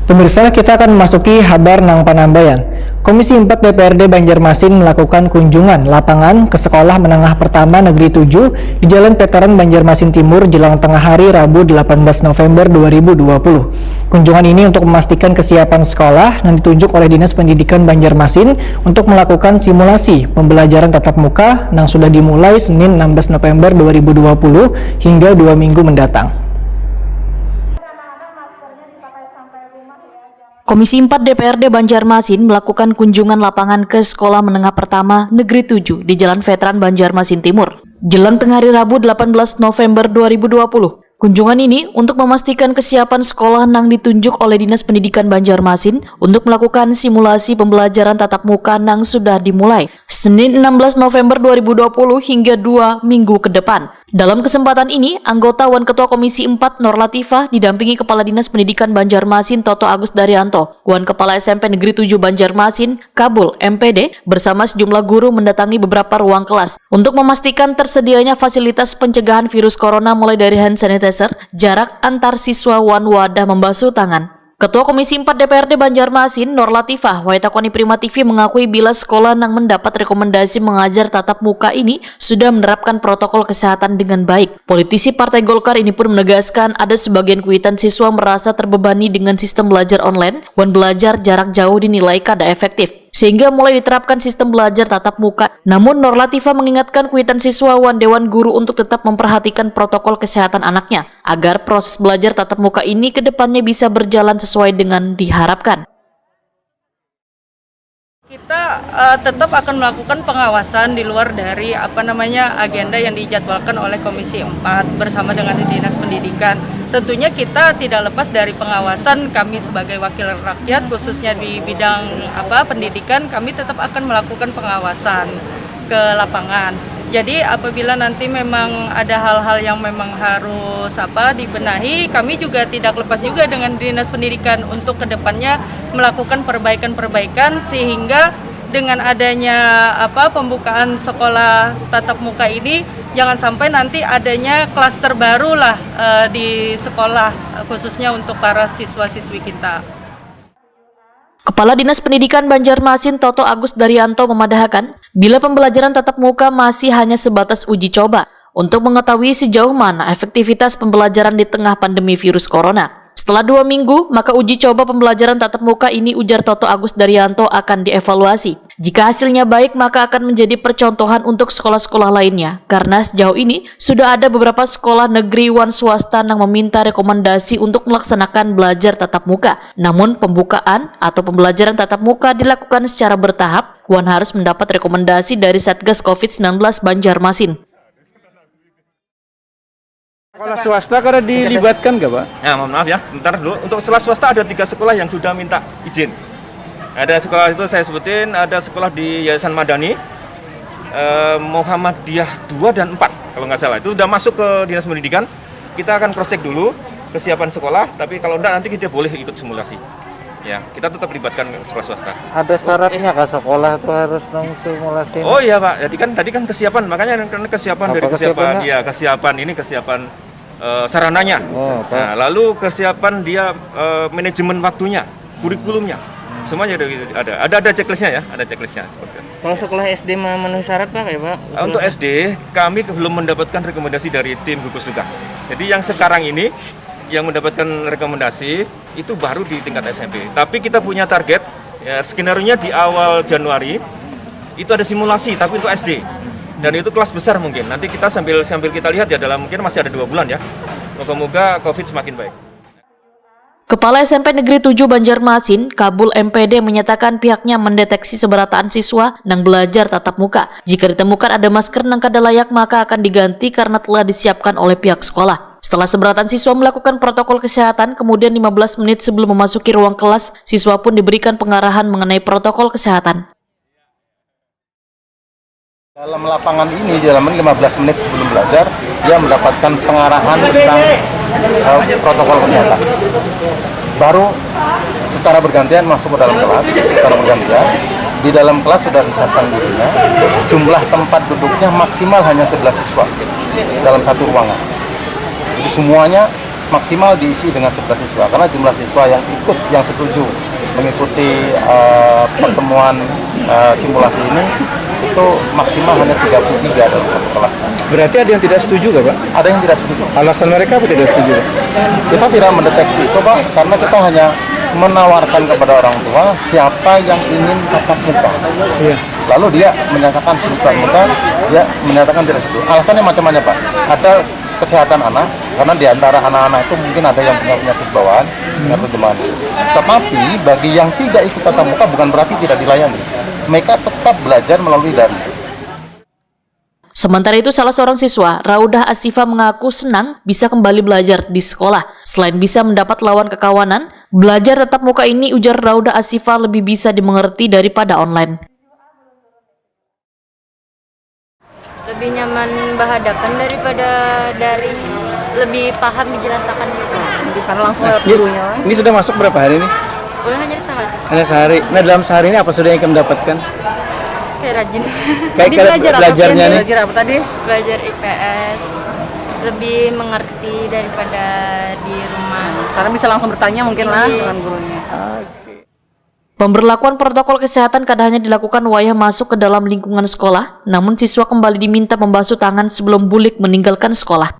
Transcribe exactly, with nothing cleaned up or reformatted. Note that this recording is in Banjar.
Pemirsa, kita akan memasuki habar nang panambayan. Komisi empat D P R D Banjarmasin melakukan kunjungan lapangan ke Sekolah Menengah Pertama Negeri tujuh di Jalan Veteran Banjarmasin Timur jelang tengah hari Rabu delapan belas November dua ribu dua puluh. Kunjungan ini untuk memastikan kesiapan sekolah yang ditunjuk oleh Dinas Pendidikan Banjarmasin untuk melakukan simulasi pembelajaran tatap muka yang sudah dimulai Senin enam belas November dua ribu dua puluh hingga dua minggu mendatang. Komisi empat D P R D Banjarmasin melakukan kunjungan lapangan ke Sekolah Menengah Pertama Negeri tujuh di Jalan Veteran Banjarmasin Timur, jelang tengah hari Rabu delapan belas November dua ribu dua puluh. Kunjungan ini untuk memastikan kesiapan sekolah nang ditunjuk oleh Dinas Pendidikan Banjarmasin untuk melakukan simulasi pembelajaran tatap muka nang sudah dimulai Senin enam belas November dua ribu dua puluh hingga dua minggu ke depan. Dalam kesempatan ini, anggota Wan Ketua Komisi empat Nur Latifah didampingi Kepala Dinas Pendidikan Banjarmasin Toto Agus Daryanto, Wan Kepala S M P Negeri tujuh Banjarmasin, Kabul, M P D, bersama sejumlah guru mendatangi beberapa ruang kelas untuk memastikan tersedianya fasilitas pencegahan virus corona, mulai dari hand sanitizer, jarak antar siswa, wan wadah membasuh tangan. Ketua Komisi empat D P R D Banjarmasin, Nur Latifah, wayah takoni Prima T V, mengakui bila sekolah nang mendapat rekomendasi mengajar tatap muka ini sudah menerapkan protokol kesehatan dengan baik. Politisi Partai Golkar ini pun menegaskan ada sebagian kuitan siswa merasa terbebani dengan sistem belajar online, wan belajar jarak jauh dinilai kada efektif, sehingga mulai diterapkan sistem belajar tatap muka. Namun, Nur Latifah mengingatkan kuitan siswa wan Dewan Guru untuk tetap memperhatikan protokol kesehatan anaknya, agar proses belajar tatap muka ini ke depannya bisa berjalan sesuai dengan diharapkan. Kita uh, tetap akan melakukan pengawasan di luar dari apa namanya agenda yang dijadwalkan oleh Komisi empat bersama dengan Dinas Pendidikan. Tentunya kita tidak lepas dari pengawasan kami sebagai wakil rakyat, khususnya di bidang apa pendidikan, kami tetap akan melakukan pengawasan ke lapangan. Jadi apabila nanti memang ada hal-hal yang memang harus apa dibenahi, kami juga tidak lepas juga dengan Dinas Pendidikan untuk kedepannya melakukan perbaikan-perbaikan sehingga dengan adanya apa pembukaan sekolah tatap muka ini jangan sampai nanti adanya klaster baru lah e, di sekolah khususnya untuk para siswa-siswi kita. Kepala Dinas Pendidikan Banjarmasin Toto Agus Daryanto memadahakan, bila pembelajaran tatap muka masih hanya sebatas uji coba untuk mengetahui sejauh mana efektivitas pembelajaran di tengah pandemi virus corona. Setelah dua minggu, maka uji coba pembelajaran tatap muka ini, ujar Toto Agus Daryanto, akan dievaluasi. Jika hasilnya baik, maka akan menjadi percontohan untuk sekolah-sekolah lainnya, karena sejauh ini sudah ada beberapa sekolah negeri wan swasta nang meminta rekomendasi untuk melaksanakan belajar tatap muka. Namun, pembukaan atau pembelajaran tatap muka dilakukan secara bertahap wan harus mendapat rekomendasi dari Satgas covid sembilan belas Banjarmasin. Sekolah swasta kada dilibatkan gak, Pak? Ya, mohon maaf ya, sebentar dulu. Untuk sekolah swasta ada tiga sekolah yang sudah minta izin. Ada sekolah itu saya sebutin, ada sekolah di Yayasan Madani, eh, Muhammadiyah dua dan empat kalau nggak salah. Itu sudah masuk ke Dinas Pendidikan. Kita akan cross check dulu kesiapan sekolah, tapi kalau enggak nanti kita boleh ikut simulasi. Ya, kita tetap libatkan sekolah swasta. Ada syaratnya kah sekolah tuh harus nang simulasi? Oh iya Pak, jadi kan tadi kan kesiapan, makanya kan kesiapan dari kesiapan, ya kesiapan ini kesiapan uh, sarananya. Oh, nah, lalu kesiapan dia uh, manajemen waktunya, kurikulumnya, semuanya ada ada ada ada checklistnya ya, ada checklistnya seperti itu. Kalau sekolah S D memenuhi syarat Pak ya Pak? Untuk S D kami belum mendapatkan rekomendasi dari tim gugus tugas. Jadi yang sekarang ini yang mendapatkan rekomendasi itu baru di tingkat S M P. Tapi kita punya target, ya, skenario-nya di awal Januari itu ada simulasi, tapi untuk S D. Dan itu kelas besar mungkin. Nanti kita sambil sambil kita lihat ya dalam mungkin masih ada dua bulan ya. Moga-moga COVID semakin baik. Kepala S M P Negeri tujuh Banjarmasin, Kabul M P D, menyatakan pihaknya mendeteksi seberataan siswa nang belajar tatap muka. Jika ditemukan ada masker nang kada layak, maka akan diganti karena telah disiapkan oleh pihak sekolah. Setelah seberatan siswa melakukan protokol kesehatan, kemudian lima belas menit sebelum memasuki ruang kelas, siswa pun diberikan pengarahan mengenai protokol kesehatan. Dalam lapangan ini, di dalam lima belas menit sebelum belajar, dia mendapatkan pengarahan tentang uh, protokol kesehatan. Baru secara bergantian masuk ke dalam kelas, secara bergantian. Di dalam kelas sudah disiapkan gurunya. Jumlah tempat duduknya maksimal hanya sebelas siswa dalam satu ruangan. Jadi semuanya Maksimal diisi dengan sebelas siswa, karena jumlah siswa yang ikut, yang setuju mengikuti uh, pertemuan uh, simulasi ini itu maksimal hanya tiga puluh tiga dalam satu kelas. Berarti ada yang tidak setuju gak, Pak? Ada yang tidak setuju. Alasan mereka apa tidak setuju, Pak? Kita tidak mendeteksi itu, Pak, karena kita hanya menawarkan kepada orang tua siapa yang ingin tatap muka. Iya. Lalu dia menyatakan suka muka, dia menyatakan tidak setuju. Alasannya macam-macam, Pak. Ada kesehatan anak, karena di antara anak-anak itu mungkin ada yang punya penyakit bawaan, penyakit demam. Tetapi bagi yang tidak ikut tatap muka bukan berarti tidak dilayani. Mereka tetap belajar melalui daring. Sementara itu, salah seorang siswa, Raudah Asifa, mengaku senang bisa kembali belajar di sekolah. Selain bisa mendapat lawan kekawanan, belajar tatap muka ini, ujar Raudah Asifa, lebih bisa dimengerti daripada online. Lebih nyaman berhadapan daripada daring, lebih paham dijelaskan gitu. Karena langsung lewat gurunya lah. Ini sudah masuk berapa hari ini? Ulang aja sehari. Hanya sehari. Nah, dalam sehari ini apa sudah yang kamu dapatkan? Kayak rajin. Kayak Jadi kayak belajar apa belajarnya sih? Nih. Belajar apa tadi? Belajar I P S, lebih mengerti daripada di rumah. Karena bisa langsung bertanya mungkin lah Iya. Dengan gurunya. Pemberlakuan protokol kesehatan kada hanya dilakukan wayah masuk ke dalam lingkungan sekolah, namun siswa kembali diminta membasuh tangan sebelum bulik meninggalkan sekolah.